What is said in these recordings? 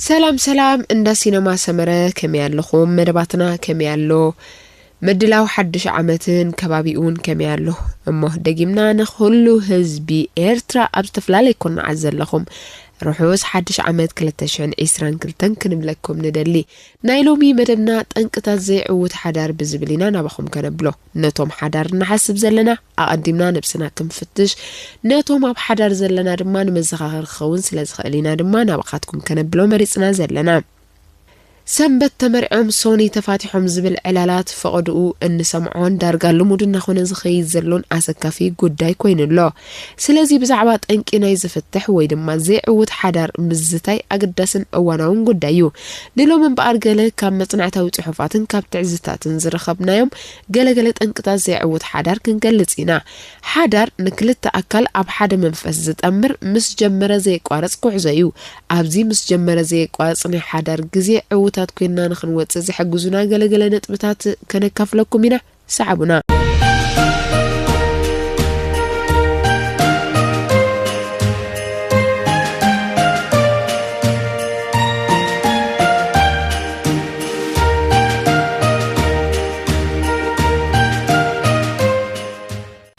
ሰላም ሰላም፣ እንዳ ሲነማ ሰመረ ከመይ ኣለኹም? መደባትና ከመይ ኣሎ? ምድላው ሓድሽ ዓመትን ከባቢኡን ከመይ ኣሎ? እሞ ደጊምና ንኹሉ ህዝቢ ኤርትራ ኣብ ዝተፈላለየ ኩርናዓት ዘለኹም ርሑስ ሓድሽ ዓመት ክልተ ሽሕን ዕስራን ክልተን ክንብለኩም ንደሊ። ናይ ሎሚ መደብና ጠንቅታት ዘይዕዉት ሓዳር ብዝብል ኢና ናባኹም ከነብሎ። ነቶም ሓዳር ንሓስብ ዘለና ኣቐዲምና ነብስና ክንፍትሽ፣ ነቶም ኣብ ሓዳር ዘለና ድማ ንመዘኻኸሪ ክኸውን ስለ ዝኽእል ኢና ድማ ናባኻትኩም ከነብሎ መሪጽና ዘለና። ሰንበት ተመርዖም ሶኒ ተፋቲሖም ዝብል ዕላላት ፈቐድኡ እንሰምዖን ዳርጋ ልሙድ እናኾነ ዝኸይድ ዘሎን ኣሰካፊ ጉዳይ ኮይኑ ኣሎ። ስለዚ ብዛዕባ ጠንቂ ናይ ዝፍትሕ ወይ ድማ ዘይዕዉት ሓዳር ምዝታይ ኣገዳስን እዋናውን ጉዳይ እዩ። ንሎም እምበኣር ገለ ካብ መጽናዕታዊ ጽሑፋትን ካብ ትዕዝታትን ዝረኸብናዮም ገለገለ ጠንቅታት ዘይዕዉት ሓዳር ክንገልጽ ኢና። ሓዳር ንክልተ ኣካል ኣብ ሓደ መንፈስ ዝጠምር ምስ ጀመረ ዘየቋርጽ ጉዕዞ እዩ። ኣብዚ ምስ ጀመረ ዘየቋርጽ ናይ ሓዳር ግዜ ዕዉታት ኮይንና ንኽንወጽእ ዝሕግዙና ገለገለ ነጥብታት ከነካፍለኩም ኢና። ሰዓቡና።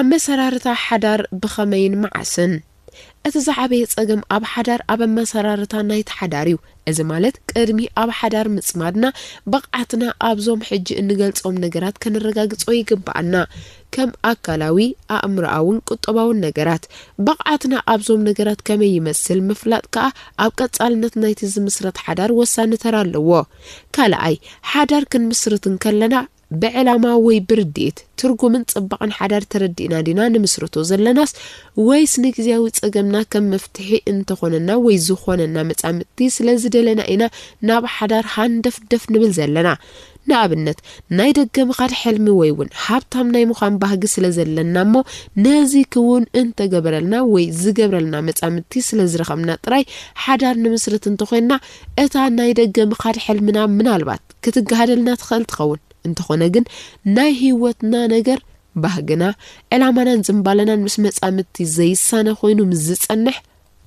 ኣመሰራርታ ሓዳር ብኸመይን መዓስን? እቲ ዝዓበየ ጸገም ኣብ ሓዳር ኣብ ኣመሰራርታ ናይቲ ሓዳር እዩ። እዚ ማለት ቅድሚ ኣብ ሓዳር ምጽማድና ብቕዓትና ኣብዞም ሕጂ እንገልጾም ነገራት ከነረጋግጾ ይግብኣና። ከም ኣካላዊ፣ ኣእምሮኣውን ቁጠባውን ነገራት። ብቕዓትና ኣብዞም ነገራት ከመይ ይመስል ምፍላጥ ከኣ ኣብ ቀጻልነት ናይቲ ዝምስረት ሓዳር ወሳኒ ተራ ኣለዎ። ካልኣይ፣ ሓዳር ክንምስርት እንከለና ብዕላማ ወይ ብርድኢት፣ ትርጉምን ጽባቕን ሓዳር ተረዲእና ዲና ንምስርቶ ዘለናስ፣ ወይስ ንግዝያዊ ጸገምና ከም መፍትሒ እንተኾነና ወይ ዝኾነና መጻምድቲ ስለ ዝደለና ኢና ናብ ሓዳር ሃንደፍደፍ ንብል ዘለና? ንኣብነት፣ ናይ ደገ ምኻድ ሕልሚ ወይ እውን ሃብታም ናይ ምዃን ባህጊ ስለ ዘለና እሞ፣ ነዚ ክውን እንተገበረልና ወይ ዝገብረልና መጻምድቲ ስለ ዝረኸብና ጥራይ ሓዳር ንምስርት እንተኾይንና፣ እታ ናይ ደገ ምኻድ ሕልምና ምናልባት ክትገሃደልና ትኽእል ትኸውን። እንተኾነ ግን፣ ናይ ህይወትና ነገር፣ ባህግና፣ ዕላማናን ዝምባለናን ምስ መጻምድቲ ዘይሳነ ኮይኑ ምስ ዝጸንሕ፣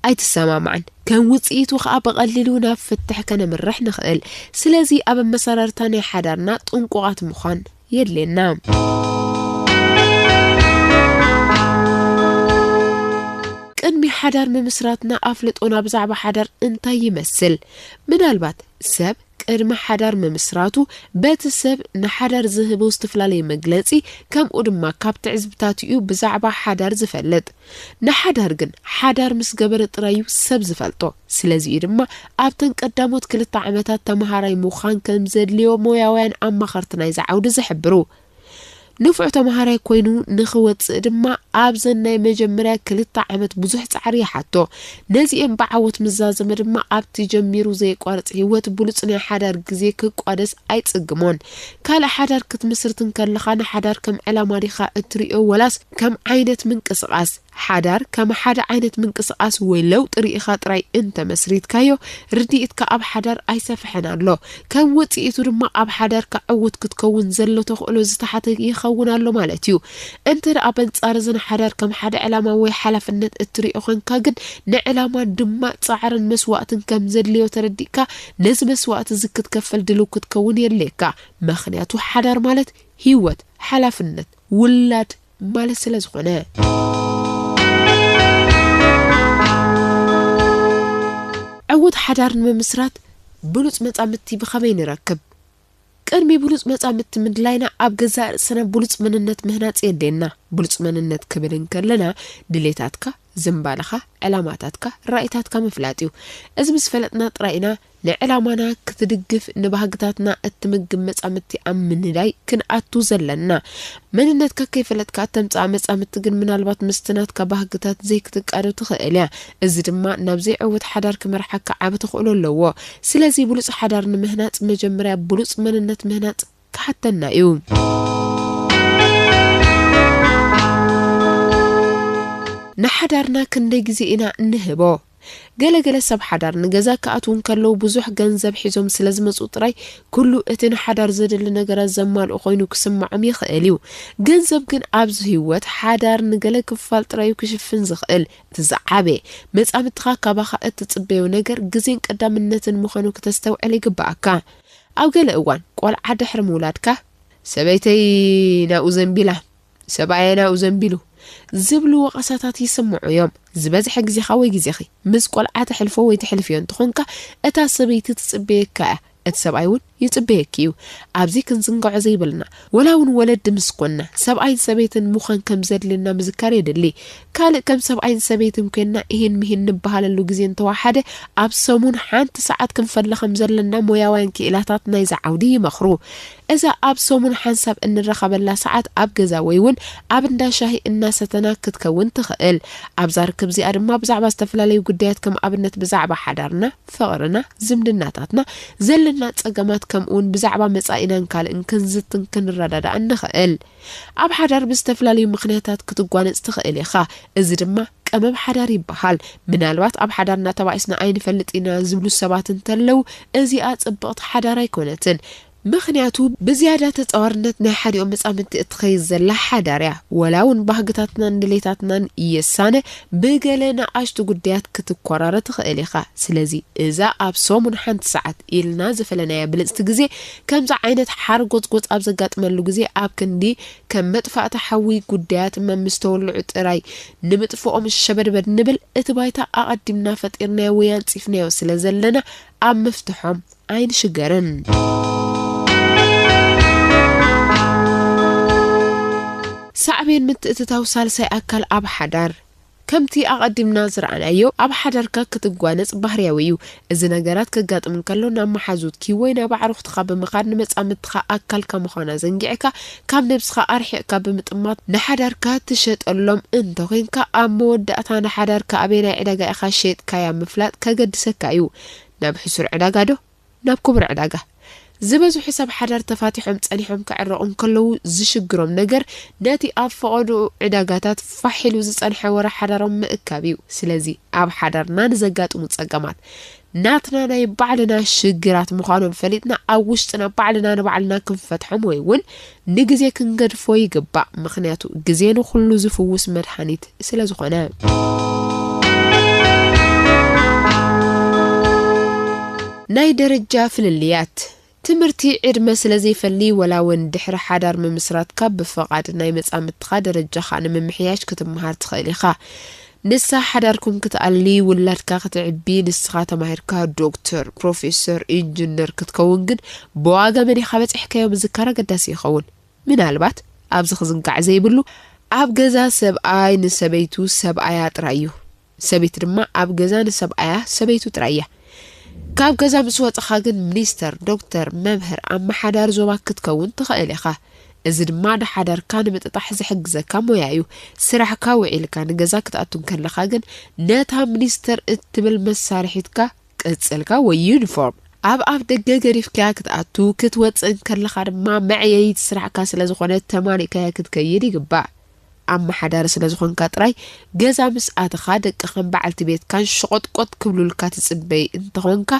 ኣይትሰማማዕን። ከም ውጽኢቱ ኸኣ ብቐሊሉ ናብ ፍትሕ ከነምርሕ ንኽእል። ስለዚ ኣብ ኣመሰራርታ ናይ ሓዳርና ጥንቁቓት ምዃን የድልየና። ቅድሚ ሓዳር ምምስራትና ኣፍልጦና ብዛዕባ ሓዳር እንታይ ይመስል? ምናልባት ሰብ ቅድሚ ሓዳር ምምስራቱ በቲ ሰብ ንሓዳር ዝህቦ ዝተፈላለየ መግለጺ፣ ከምኡ ድማ ካብ ትዕዝብታቱ እዩ ብዛዕባ ሓዳር ዝፈልጥ። ንሓዳር ግን ሓዳር ምስ ገበረ ጥራይ እዩ ሰብ ዝፈልጦ። ስለዚ እዩ ድማ ኣብተን ቀዳሞት ክልተ ዓመታት ተመሃራይ ምዃን ከም ዘድልዮ ሞያውያን ኣማኸርቲ ናይዚ ዓውዲ ዝሕብሩ። ንፉዕ ተመሃራይ ኮይኑ ንኽወጽእ ድማ ኣብዘን ናይ መጀመርያ ክልተ ዓመት ብዙሕ ጻዕሪ ይሓቶ። ነዚኤን ብዓወት ምስ ዛዘመ ድማ ኣብቲ ጀሚሩ ዘየቋርጽ ህይወት ብሉጽ ናይ ሓዳር ግዜ ክቋደስ ኣይጽግሞን። ካልእ ሓዳር ክትምስርት እንከለኻ ንሓዳር ከም ዕላማ ዲኻ እትርእዮ ወላስ ከም ዓይነት ምንቅስቓስ? ሓዳር ከም ሓደ ዓይነት ምንቅስቓስ ወይ ለውጢ ርኢኻ ጥራይ እንተመስሪትካዮ፣ ርድኢትካ ኣብ ሓዳር ኣይሰፍሐን ኣሎ። ከም ውጽኢቱ ድማ ኣብ ሓዳርካ ዕዉት ክትከውን ዘሎ ተኽእሎ ዝተሓተ ይኸውን ኣሎ ማለት እዩ። እንተ ደኣ በንጻር እዚ ንሓዳር ከም ሓደ ዕላማ ወይ ሓላፍነት እትርእዮ ኾንካ ግን፣ ንዕላማ ድማ ጻዕርን መስዋእትን ከም ዘድልዮ ተረዲእካ፣ ነዚ መስዋእቲ እዚ ክትከፈል ድልው ክትከውን የድልየካ። ምኽንያቱ ሓዳር ማለት ህይወት፣ ሓላፍነት፣ ውላድ ማለት ስለ ዝኾነ። ዕዉት ሓዳር ንምምስራት ብሉጽ መጻምድቲ ብኸመይ ንረክብ? ቅድሚ ብሉጽ መጻምድቲ ምድላይና ኣብ ገዛእ ርእስና ብሉጽ መንነት ምህናጽ የድልየና። ብሉጽ መንነት ክብል እንከለና ድሌታትካ፣ ዝንባለኻ፣ ዕላማታትካ፣ ራኢታትካ ምፍላጥ እዩ። እዚ ምስ ፈለጥና ጥራይ ኢና ንዕላማና ክትድግፍ ንባህግታትና እትምግብ መጻምድቲ ኣብ ምንዳይ ክንኣቱ ዘለና። መንነትካ ከይፈለጥካ እተምጽኣ መጻምድቲ ግን ምናልባት ምስቲ ናትካ ባህግታት ዘይክትቃዶ ትኽእል እያ። እዚ ድማ ናብ ዘይዕዉት ሓዳር ክመርሓካ ዓቢ ተኽእሎ ኣለዎ። ስለዚ ብሉጽ ሓዳር ንምህናጽ መጀመርያ ብሉጽ መንነት ምህናጽ ክሓተና እዩ። ንሓዳርና ክንደይ ግዜ ኢና እንህቦ? ገለገለ ሰብ ሓዳር ንገዛ ክኣትዉ እንከለዉ ብዙሕ ገንዘብ ሒዞም ስለ ዝመጹ ጥራይ፣ ኩሉ እቲ ንሓዳር ዘድሊ ነገራት ዘማልኡ ኮይኑ ክስምዖም ይኽእል እዩ። ገንዘብ ግን ኣብዚ ህይወት ሓዳር ንገለ ክፋል ጥራይ እዩ ክሽፍን ዝኽእል። እቲ ዝዓበየ መጻምድትኻ ካባኻ እትጽበዮ ነገር ግዜን ቀዳምነትን ምዃኑ ክተስተውዕል ይግብኣካ። ኣብ ገለ እዋን ቆልዓ ድሕሪ ምውላድካ፣ "ሰበይተይ ናብኡ ዘንቢላ፣ ሰብኣየ ናብኡ ዘንቢሉ" ዝብሉ ወቐሳታት ይስምዑ እዮም። ዝበዝሐ ግዜኻ ወይ ግዜኺ ምስ ቆልዓ ተሕልፎ ወይ ተሕልፍዮ እንተኾንካ፣ እታ ሰበይቲ ትጽበየካ እያ፣ እቲ ሰብኣይ እውን ይጽበየኪ እዩ። ኣብዚ ክንዝንግዖ ዘይብልና፣ ወላ እውን ወለዲ ምስ ኮንና፣ ሰብኣይን ሰበይትን ምዃን ከም ዘድልየና ምዝካር የድሊ። ካልእ፣ ከም ሰብኣይን ሰበይትን ኮይንና እሂን ምሂን ንበሃለሉ ግዜ እንተወሓደ፣ ኣብ ሰሙን ሓንቲ ሰዓት ክንፈሊ ከም ዘለና ሞያውያን ክኢላታት ናይዚ ዓውዲ ይመኽሩ። እዛ ኣብ ሰሙን ሓንሳብ እንራኸበላ ሰዓት ኣብ ገዛ ወይ እውን ኣብ እንዳ ሻሂ እናሰተና ክትከውን ትኽእል። ኣብዛ ርክብ እዚኣ ድማ ብዛዕባ ዝተፈላለዩ ጉዳያት፣ ከም ኣብነት ብዛዕባ ሓዳርና፣ ፍቕርና፣ ዝምድናታትና፣ ዘለና ጸገማት፣ ከምኡ እውን ብዛዕባ መጻኢናን ካልእን ክንዝትን ክንረዳዳእን ንኽእል። ኣብ ሓዳር ብዝተፈላለዩ ምኽንያታት ክትጓነጽ ትኽእል ኢኻ። እዚ ድማ ቀመም ሓዳር ይበሃል። ምናልባት ኣብ ሓዳርና ተባኢስና ኣይንፈልጥ ኢና ዝብሉ ሰባት እንተለዉ፣ እዚኣ ጽብቕቲ ሓዳር ኣይኮነትን። ምኽንያቱ ብዝያዳ ተጻዋርነት ናይ ሓዲኦም መጻምድቲ እትኸይድ ዘላ ሓዳር እያ። ወላ እውን ባህግታትናን ድሌታትናን እየሳነ፣ ብገለ ንኣሽቱ ጉዳያት ክትኮራረ ትኽእል ኢኻ። ስለዚ እዛ ኣብ ሰሙን ሓንቲ ሰዓት ኢልና ዝፈለናያ ብልጽቲ ግዜ፣ ከምዚ ዓይነት ሓርጎጽጎጽ ኣብ ዘጋጥመሉ ግዜ፣ ኣብ ክንዲ ከም መጥፋእቲ ሓዊ ጉዳያት መምስ ተወልዑ ጥራይ ንምጥፍኦም ሸበድበድ ንብል፣ እቲ ባይታ ኣቐዲምና ፈጢርናዮ ወይ ኣንጺፍናዮ ስለ ዘለና፣ ኣብ ምፍትሖም ኣይንሽገርን። ሳዕቤን ምትእትታው ሳልሳይ ኣካል ኣብ ሓዳር። ከምቲ ኣቐዲምና ዝረኣናዮ፣ ኣብ ሓዳርካ ክትጓነጽ ባህርያዊ እዩ። እዚ ነገራት ከጋጥም እንከሎ፣ ናብ መሓዙትኪ ወይ ናብ ኣዕሩኽትኻ ብምኻድ፣ ንመጻምድትኻ ኣካልካ ምዃና ዘንጊዕካ፣ ካብ ነብስኻ ኣርሒቕካ ብምጥማት፣ ንሓዳርካ ትሸጠሎም እንተኾይንካ፣ ኣብ መወዳእታ ንሓዳርካ ኣበየናይ ዕዳጋ ኢኻ ሸይጥካያ ምፍላጥ ከገድሰካ እዩ። ናብ ሕሱር ዕዳጋ ዶ ናብ ክቡር ዕዳጋ። ዝበዝሑ ሰብ ሓዳር ተፋቲሖም ጸኒሖም ክዕረቑ እንከለዉ ዝሽግሮም ነገር፣ ነቲ ኣብ ፈቐዶ ዕዳጋታት ፋሕ ኢሉ ዝጸንሐ ወረ ሓዳሮም ምእካብ እዩ። ስለዚ ኣብ ሓዳርና ንዘጋጥሙ ጸገማት ናትና ናይ ባዕልና ሽግራት ምዃኖም ፈሊጥና፣ ኣብ ውሽጥና ባዕልና ንባዕልና ክንፈትሖም ወይ እውን ንግዜ ክንገድፎ ይግባእ። ምኽንያቱ ግዜ ንኹሉ ዝፍውስ መድሃኒት ስለ ዝኾነ። ናይ ደረጃ ፍልልያት። ትምህርቲ ዕድመ ስለ ዘይፈሊ፣ ወላ እውን ድሕሪ ሓዳር ምምስራትካ ብፍቓድ ናይ መጻምድትኻ ደረጃኻ ንምምሕያሽ ክትመሃር ትኽእል ኢኻ። ንሳ ሓዳርኩም ክትኣሊ፣ ውላድካ ክትዕቢ፣ ንስኻ ተማሂርካ ዶክተር፣ ፕሮፌሰር፣ ኢንጅነር ክትከውን ግን ብዋጋ መን ኢኻ በጺሕካዮ ምዝካር ኣገዳሲ ይኸውን። ምናልባት ኣብዚ ክዝንጋዕ ዘይብሉ፣ ኣብ ገዛ ሰብኣይ ንሰበይቱ ሰብኣያ ጥራይ እዩ። ሰበይቲ ድማ ኣብ ገዛ ንሰብኣያ ሰበይቱ ጥራይ እያ። ካብ ገዛ ምስ ወጽኻ ግን ሚኒስተር፣ ዶክተር፣ መምህር፣ ኣመሓዳሪ ዞባ ክትከውን ትኽእል ኢኻ። እዚ ድማ ንሓዳርካ ንምጥጣሕ ዝሕግዘካ ሞያ እዩ። ስራሕካ ውዒልካ ንገዛ ክትኣቱ እንከለኻ ግን ነታ ሚኒስተር እትብል መሳርሒትካ፣ ቅጽልካ ወይ ዩኒፎርም ኣብ ኣፍ ደገ ገዲፍካያ ክትኣቱ፣ ክትወጽእ እንከለኻ ድማ መዕየይት ስራሕካ ስለ ዝኾነ ተማሊእካያ ክትከይድ ይግባእ። ኣመሓዳሪ ስለ ዝኾንካ ጥራይ ገዛ ምስ ኣተኻ ደቅኻን በዓልቲ ቤትካን ሸቖጥቆጥ ክብሉልካ ትጽበይ እንተኾንካ፣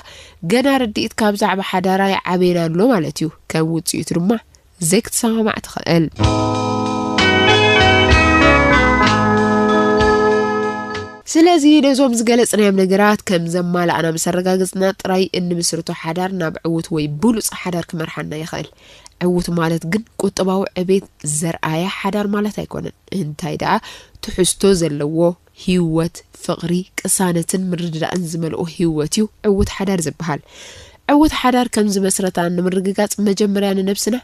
ገና ርድኢትካ ብዛዕባ ሓዳር ኣይዓበየን ኣሎ ማለት እዩ። ከም ውጽኢቱ ድማ ዘይክትሰማማዕ ትኽእል። ስለዚ ነዞም ዝገለጽናዮም ነገራት ከም ዘማላእና ምስ ኣረጋገጽና ጥራይ እንምስርቶ ሓዳር ናብ ዕዉት ወይ ብሉጽ ሓዳር ክመርሓና ይኽእል። ዕዉት ማለት ግን ቁጠባዊ ዕቤት ዘርኣየ ሓዳር ማለት ኣይኮነን። እንታይ ደኣ ትሕዝቶ ዘለዎ ህይወት፣ ፍቕሪ፣ ቅሳነትን ምርድዳእን ዝመልኦ ህይወት እዩ ዕዉት ሓዳር ዝበሃል። ዕዉት ሓዳር ከም ዝመስረታ ንምርግጋጽ መጀመርያ ንነብስና፣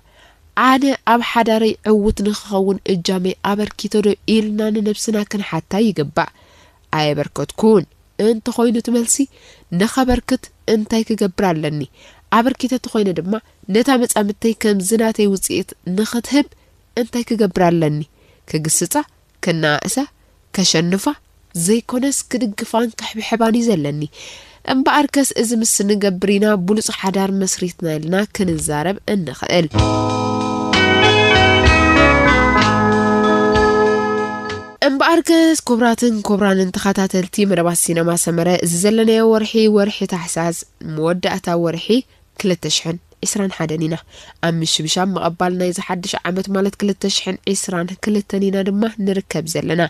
ኣነ ኣብ ሓዳረይ ዕዉት ንኽኸውን እጃመይ ኣበርኪቶ ዶ ኢልና ንነብስና ክንሓታ ይግባእ። ኣየበርከትኩን እንተኾይኑ እቲ መልሲ፣ ንኸበርክት እንታይ ክገብር ኣለኒ? ኣበርኪተ ተኾይነ ድማ ነታ መጻምድተይ ከምዚ ናተይ ውጽኢት ንኽትህብ እንታይ ክገብር ኣለኒ? ክግስጻ፣ ከነኣእሳ፣ ከሸንፋ ዘይኮነስ ክድግፋን ክሕብሕባን እዩ ዘለኒ። እምበኣርከስ እዚ ምስ ንገብር ኢና ብሉጽ ሓዳር መስሪትና ኢልና ክንዛረብ እንኽእል። እምበኣርከስ ክቡራትን ክቡራንን ተኸታተልቲ መደባት ሲነማ ሰመረ፣ እዚ ዘለናዮ ወርሒ፣ ወርሒ ታሕሳስ፣ መወዳእታ ወርሒ ክልተ ሽሕን ዕስራን ሓደን ኢና። ኣብ ምሽብሻብ ምቕባል ናይዚ ሓድሽ ዓመት ማለት ክልተ ሽሕን ዕስራን ክልተን ኢና ድማ ንርከብ ዘለና።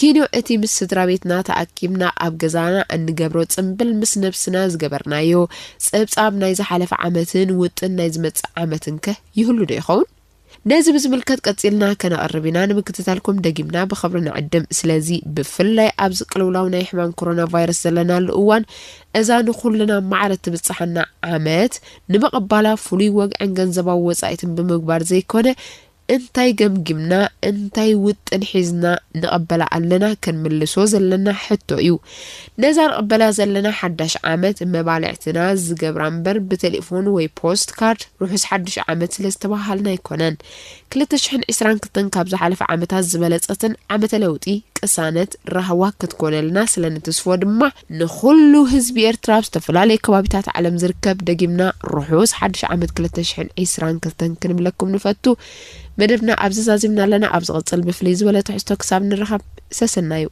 ኪንዮ እቲ ምስ ስድራ ቤትና ተኣኪብና ኣብ ገዛና እንገብሮ ጽምብል፣ ምስ ነብስና ዝገበርናዮ ጸብጻብ ናይ ዝሓለፈ ዓመትን ውጥን ናይ ዝመጽእ ዓመትን ከ ይህሉ ዶ ይኸውን? ነዚ ብዝምልከት ቀጺልና ከነቕርብ ኢና። ንምክትታልኩም ደጊምና ብኽብሪ ንዕድም። ስለዚ ብፍላይ ኣብዚ ቅልውላው ናይ ሕማም ኮሮና ቫይረስ ዘለናሉ እዋን፣ እዛ ንኹልና ማዕረ ትብጽሓና ዓመት ንምቕባላ ፍሉይ ወግዕን ገንዘባዊ ወጻኢትን ብምግባር ዘይኮነ፣ እንታይ ገምጊምና፣ እንታይ ውጥን ሒዝና ንቐበላ ኣለና፣ ክንምልሶ ዘለና ሕቶ እዩ። ነዛ ንቐበላ ዘለና ሓዳሽ ዓመት መባልዕትና ዝገብራ እምበር ብቴሌፎን ወይ ፖስት ካርድ ርሑስ ሓድሽ ዓመት ስለ ዝተባሃልና ኣይኮነን። ክልተ ሽሕን ዕስራን ክልተን ካብ ዝሓለፈ ዓመታት ዝበለጸትን ዓመተ ለውጢ፣ ቅሳነት፣ ራህዋ ክትኮነልና ስለ ንትስፎ ድማ ንኹሉ ህዝቢ ኤርትራ ኣብ ዝተፈላለዩ ከባቢታት ዓለም ዝርከብ ደጊምና ርሑስ ሓድሽ ዓመት ክልተ ሽሕን ዕስራን ክልተን ክንብለኩም ንፈቱ። መደብና ኣብዚ ዛዚምና ኣለና። ኣብ ዝቕጽል ብፍልይ ዝበለ ትሕዝቶ ክሳብ ንራኸብ ሰሰናዩ።